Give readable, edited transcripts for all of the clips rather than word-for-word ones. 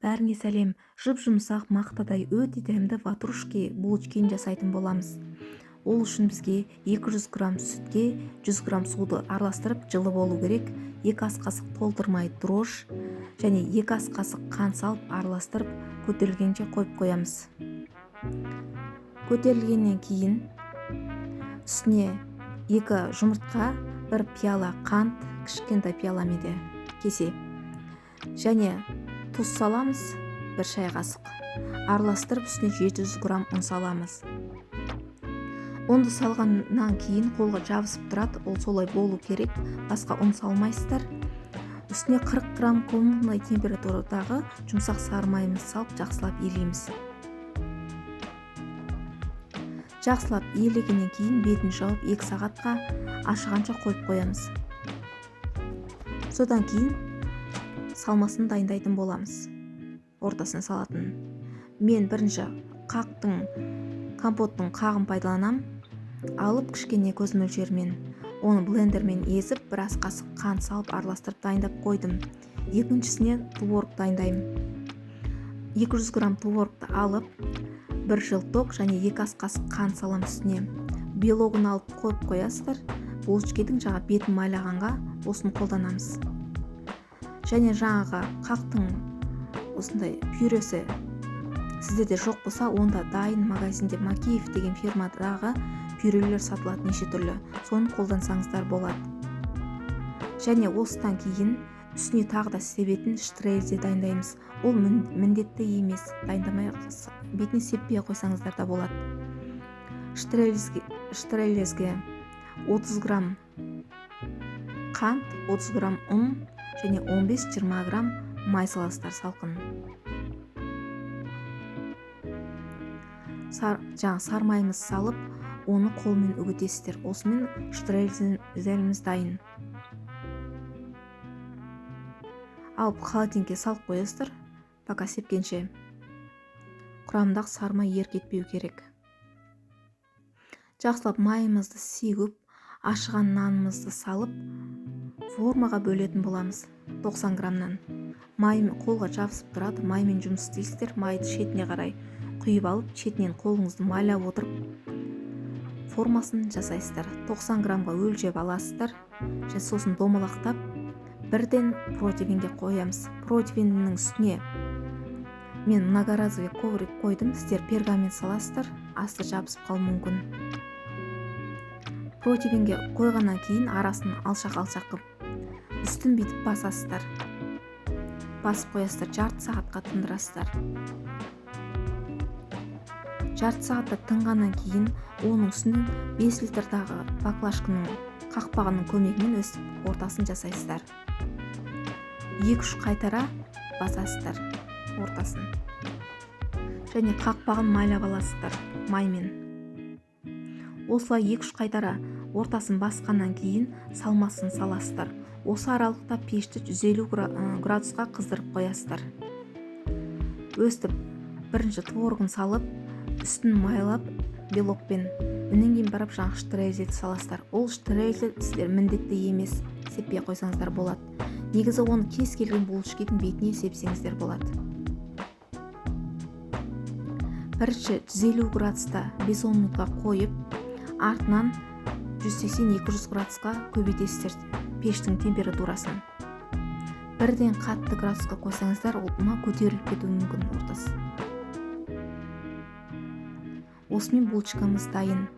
Бәріңе сәлем. Жұп-жұмсақ мақтадай өте дәмді ватрушки булочкин жасайтын боламыз. Ол үшін бізге 200 грамм сүтке 100 грамм суды араластырып жылы болу керек. 2 ас қасық толтырмай дрожж және 2 ас қасық қант салып араластырып көтерілгенше қойып қоямыз. Көтерілгеннен кейін үстіне 2 жұмыртқа, 1 пиала қант, кішкентай пиаламен де кесе және тұз саламыз, 1 шай қасық. Араластырып үстіне 700 грамм ұн саламыз. Ұнды салғаннан кейін қолға жабысып тұрады, ол солай болу керек, басқа ұн салмайсыздар. Үстіне 40 грамм комнатный температурадағы жұмсақ сары майымызды салып жақсылап елейміз. Жақсылап елегеннен кейін бетін жауып 2 сағатқа ашығанша қойып қоямыз. Содан кейін салмасын дайындайтын боламыз, ортасына салатын. Мен бірінші компоттың қағын пайдаланам. Алып кішкене көз мөлшерімен оны блендермен езіп, бір ас қасық қант салып араластырып дайындап қойдым. Екіншісіне творог дайындаймын. 200 грамм творогты алып, 1 желток және 2 ас қасық қант саламын үстіне. Белогын алып қойып қоясыздар. Булочкидің жаңа бетін майлағанға осыны қолданамыз. Және жаңағы қақтың осындай пюресі сіздерде жоқ болса, онда дайын магазинде Макеев деген фирмадағы пюрелер сатылады неше түрлі, соны қолдансаңыздар болады. Және осыдан кейін үстіне тағы да себетін штрейзель дайындаймыз. Ол міндетті емес, дайындамай бетіне сеппей қойсаңыздар да болады. Штрейзельге 30 грамм қант, 30 грамм ұн және 15-20 грамм май саласыздар салқын. Жаңа сары майымызды салып, оны қолмен үгітесіздер. Осымен штрейзеліміз дайын. Алып холодильникке салып қоясыздар, пока сепкенше. Құрамындағы сары май еріп кетпеу керек. Жақсылап майымызды сеуіп, ашыған нанымызды салып, формаға бөлетін боламыз. 90 граммнан. Май қолға жабысып тұрады, маймен жұмыс істейсіздер. Майды шетіне қарай құйып алып, шетінен қолыңызды майлап отырып формасын жасайсыздар. 90 граммға өлшеп аласыздар. Және сосын домалақтап бірден противенге қоямыз. Противеннің үстіне мен многоразовый коврик қойдым, сіздер пергамент саласыздар, асты жабысып қалуы мүмкін. Противенге қойғаннан кейін арасын алшақ-алшақ қылып үстін бүйтіп басасыздар. Басып қоясыздар, жарты сағатқа тындырасыздар. Жарты сағатта тынғаннан кейін оның үстінен 5 литрдағы баклажканың қақпағының көмегімен өстіп ортасын жасайсыздар. 2-3 қайтара басасыздар ортасын. Және қақпағын майлап аласыздар маймен. Осылай 2-3 қайтара ортасын басқаннан кейін салмасын саласыздар. Осы аралықта пешті 150 градусқа қыздырып қоясыздар. Өстіп бірінші творогын салып, үстін майлап белокпен, одан кейін барып жаңағы штрейзелді саласыздар. Ол штрейзель сіздер міндетті емес, сеппей қойсаңыздар болады. Негізі оны кез келген булочкидің бетіне сепсеңіздер болады. Бірінші 150 градуста 5-10 минутқа қойып, артынан 180-200 градусқа көбейтесіздер пештің температурасын. Бірден қатты градусқа қойсаңыздар, ол мына көтеріліп кетуі мүмкін ортасы. Осымен булочкамыз дайын.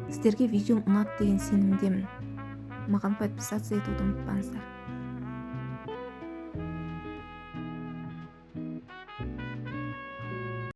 Сіздерге видеом ұнады деген сенімдемін. Маған подписаться етуді ұмытпаңыздар.